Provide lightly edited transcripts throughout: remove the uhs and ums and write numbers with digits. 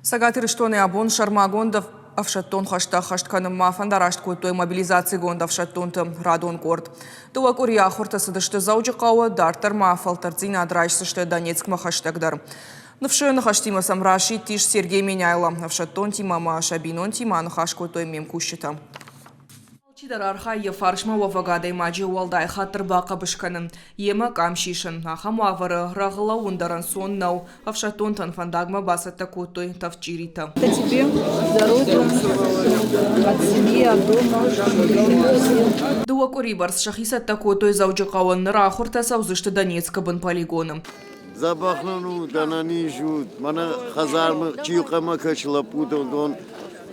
Цӕгат Ирыстоны абон сӕрмагонд ӕфсӕддон хӕстӕ ӕххӕст кӕнынмӕ фӕндараст кодтой мобилизацигонд ӕфсӕддонты радон къорд. Дыууӕ къуыри ахуыртӕ цыдысты Дзӕуджыхъӕуы, дарддӕр ма фӕлтӕрддзинад райсдзысты Донецкмӕ хӕстӕгдӕр. Ныфсы ныхӕстимӕ сӕм расидтис Сергей Меняйло. Ӕфсӕддонтимӕ ӕмӕ сӕ бинонтимӕ аныхас кодтой ме мкусджытӕ. Алчидӕр архайы йӕ фарсмӕ уӕвӕг адӕймаджы уӕлдай хатт ӕрбахъӕбыс кӕнын, йемӕ къам сисын. Ахӕм уавӕры рӕгъы лӕууын дӕр ӕнцон нӕу. Ӕфсӕддонтӕн фӕндагмӕ бацӕттӕ кодтой тӕвдчъиритӕ. Тебе здоровья, от семьи, от дома. Дыууӕ къуыри бӕрц сӕхи цӕттӕ кодтой Дзӕуджыхъӕуы. Ныр ахуыртӕ цӕудзысты Донецкы бын полигоны. Дзӕбӕх нын у, ӕнӕниз у. Мӕнӕ хӕдзармӕ чи хъӕмӕ кӕсы лӕппутӕ, уыдон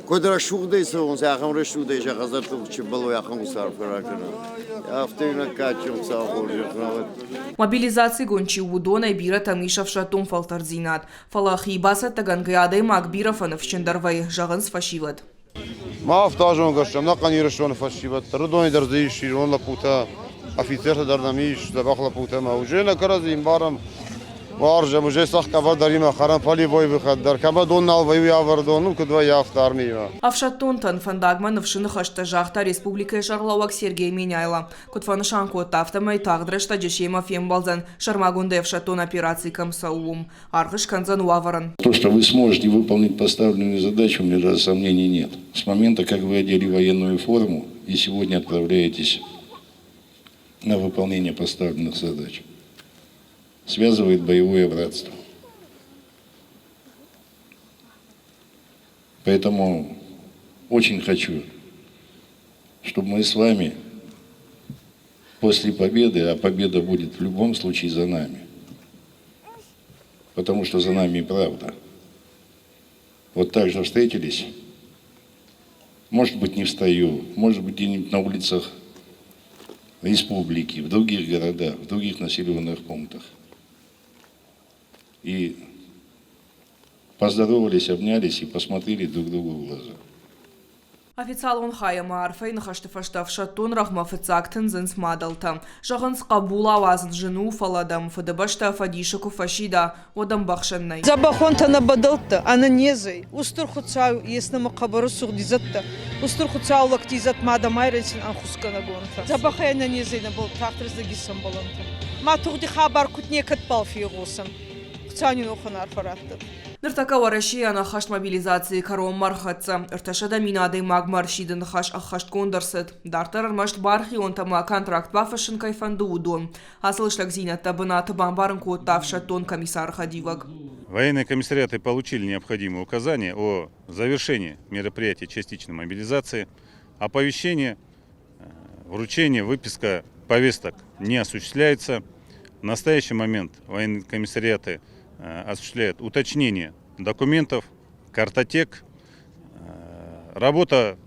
куыд рӕсугъдӕй цӕуынц, ахӕм рӕсугъдӕй сӕ хӕдзӕрттыл чи бӕлой, ахӕм цард ракӕнын. Афтӕ йын кадджын Хуыцауы хорзӕх рауад. Мобилизацигонд чи у, уыдонӕй бирӕтӕм ис ӕфсӕддон фӕлтӕрддзинад. Фӕлӕ хи бацӕттӕгӕнгӕ адӕймаг бирӕ фӕныфсджындӕр вӕййы, зӕгъынц фӕсивӕд. Мах афтӕ зонгӕ стӕм, ӕнӕхъӕн Ирыстоны фӕсивӕд дӕр, уыдонӕй дӕр дзы ис ирон лӕппутӕ, офицертӕ дӕр нӕм ис, дзӕбӕх лӕппутӕ ӕмӕ уже нӕ кӕрӕдзи ӕмбарӕм, уарзӕм, уже цӕхгӕвӕр дӕр имӕ хӕрӕм, полевой выход дӕр, кӕмӕ дон нал вӕййы, уый ӕвӕры дон, ну куыд вӕййы, афтӕ армиимӕ. Ӕфсӕддонтӕн фӕндагмӕ ныфсы ныхӕстӕ загъта республикӕйы сӕргълӕууӕг Сергей Меняйло. Куыд фӕнысан кодта, афтӕмӕй тагъд рӕстӕджы семӕ фембӕлдзӕн сӕрмагондӕй ӕфсӕддон операци кӕм цӕуы, уым. Аргъ скӕндзӕн уавӕрӕн. То, что вы сможете выполнить поставленную задачу, у меня даже сомнений нет. С момента, как вы одели военную форму и сегодня отправляетесь на выполнение поставленных задач, связывает боевое братство. Поэтому очень хочу, чтобы мы с вами после победы, а победа будет в любом случае за нами, потому что за нами правда. Вот так же встретились, может быть, не в строю, может быть, где-нибудь на улицах республики, в других городах, в других населенных пунктах. И поздоровались, обнялись и посмотрели друг другу в глаза. Официалон хай ӕмӕ арфӕйы ныхӕсты фӕстӕ ӕфсӕддон рӕгъмӕ фыццаг тындзынц мадӕлтӕ. Зӕгъынц, хъӕбул ауадзын зын у, фӕлӕ дӕм Фыдыбӕстӕ фӕдисы куы фӕсида, уӕд ӕмбӕхсӕн нӕй. Дзӕбӕхонтӕ нӕ бӕдӕлттӕ, ӕнӕнезӕй, Устур Хуцау ес нӕмӕ хъӕбӕр сугъд изӕдтӕ, Устур Хуцау лӕгти изӕд мадӕ Майрӕн ӕнхусгӕнӕгонтӕ. Дзӕбӕхӕй ӕнӕнезӕй нӕбӕл тагъд рӕстӕги исӕмбӕлӕнтӕ. Ма тугъди хабар куд некӕдбал фегъосӕн. Хуцау нин уӕхӕн арфӕ раттӕд. Ныртӕккӕ Уӕрӕсейы ӕнӕххӕст мобилизацийы кӕронмӕ ӕрхӕццӕ. 300 000 адӕймагмӕ ӕрсиды ныхас ӕххӕстгонд ӕрцыд. Дарддӕр ӕрмӕст бархионтӕ ӕмӕ контракт бафыссын кӕй фӕнды, уыдон. Ацы лыстӕгдзинӕдтӕ бынаты бамбарын кодта ӕфсӕддон комиссары хӕдивӕг. Военные комиссариаты получили необходимые указания о завершении мероприятий частичной мобилизации, оповещение, вручение, выписка повесток не осуществляется. В настоящий момент военные комиссариаты осуществляют уточнение документов, картотек. Работа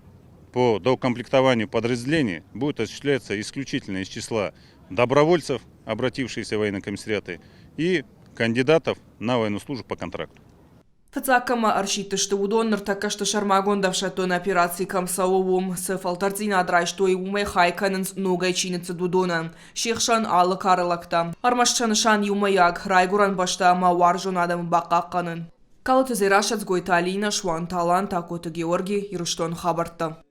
по доукомплектованию подразделений будет осуществляться исключительно из числа добровольцев, обратившихся в военные комиссариаты, и кандидатов на военную службу по контракту. Фыццаг кӕмӕ ӕрсидтысты, уыдон ныртӕккӕ сты сӕрмагонд ӕфсӕддон операци кӕм цӕуы, уым. Цы фӕлтӕрддзинад райстой, уымӕй хай кӕнынц ногӕй чи ныццыд, уыдонӕн. Се хсӕн алы кары лӕгтӕ. Ӕрмӕст сӕ нысан иумӕйаг, райгуырӕн бӕстӕ ӕмӕ уарзон адӕмы бахъахъхъӕнын. Калоты Дзерассӕ, Дзгойты Алинӕ, Суанты Алан, Такоты Георги, Ирыстоны хабӕрттӕ.